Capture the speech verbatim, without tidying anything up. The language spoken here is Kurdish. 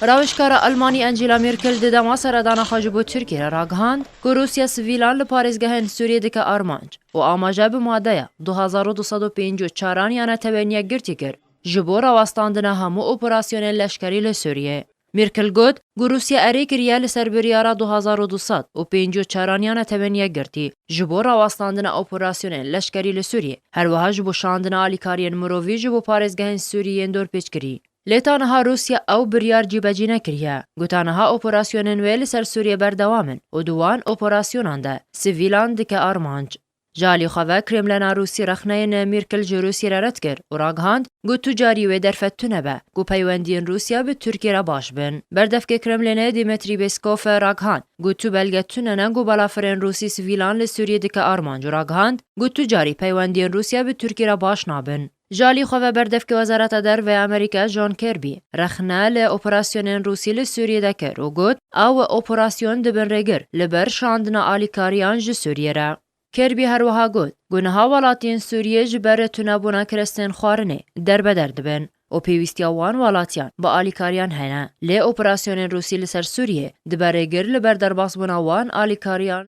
Rawêjkara Almanî Angela Merkel di dema seredana xwe ji bo Tirkiyê re ragihand ku Rûsya sivîlan li parêzgehên Sûriyê dike armanc û amaje bi madeya du hezar û du sed û pêncî û çaran ya Netewên Yekgirtî kir ji bo rawestandina hemû operasyonên leşkerî li Sûriyê. Merkel got ku Rûsya erê kiriye li ser biryara du hezar û du sed û pêncî û çaran ya Netewên Yekgirtî ji bo rawestandina operasyonên leşkerî li Sûriyê, her wiha ji bo şandina alîkariyên mirovî ji bo parêzgehên Sûrî yên dorpêçkirî. Lê ta niha Rûsya ew biryar cîbecî nekiriye. Got ta niha operasyonên wê li ser Sûriyê berdewam in û di wan operasyonan de sivîlan dike armanc. Ji alî xwe ve Kremlina Rûsî rexneyên Merkel ji Rûsî re red kir û ragihand, got tu carî wê derfet tune be, ku peywendiyên Rûsya bi Tirkiyê re baş bin. Berdevkê Kremlînê Dmitry Peskov ragihand, got tu belge tune ne ku balafirên Rûsî sivîlan li Sûriyê dike armanc û ragihand, got tu carî peywendiyên Rûsya bi Tirkiyê re baş nabin. Ji alî xwe ve berdevkê Wezareta Derve ya Amerîka John Kirby rexne li operasyonên Rûsî li Sûriyê de kir û got, ew operasyon dibin rêgir li ber şandina alîkariyan ji Sûriyê re. Kirby her wiha got, ku niha welatiyên Sûriyê ji ber tunebûna kirestên xwarinê derbeder dibin û pêwîstiya wan welatiyan bi alîkariyan hene. Lê operasyonên Rûsî li ser Sûriyê dibe rêgir li ber derbasbûna wan alîkariyan.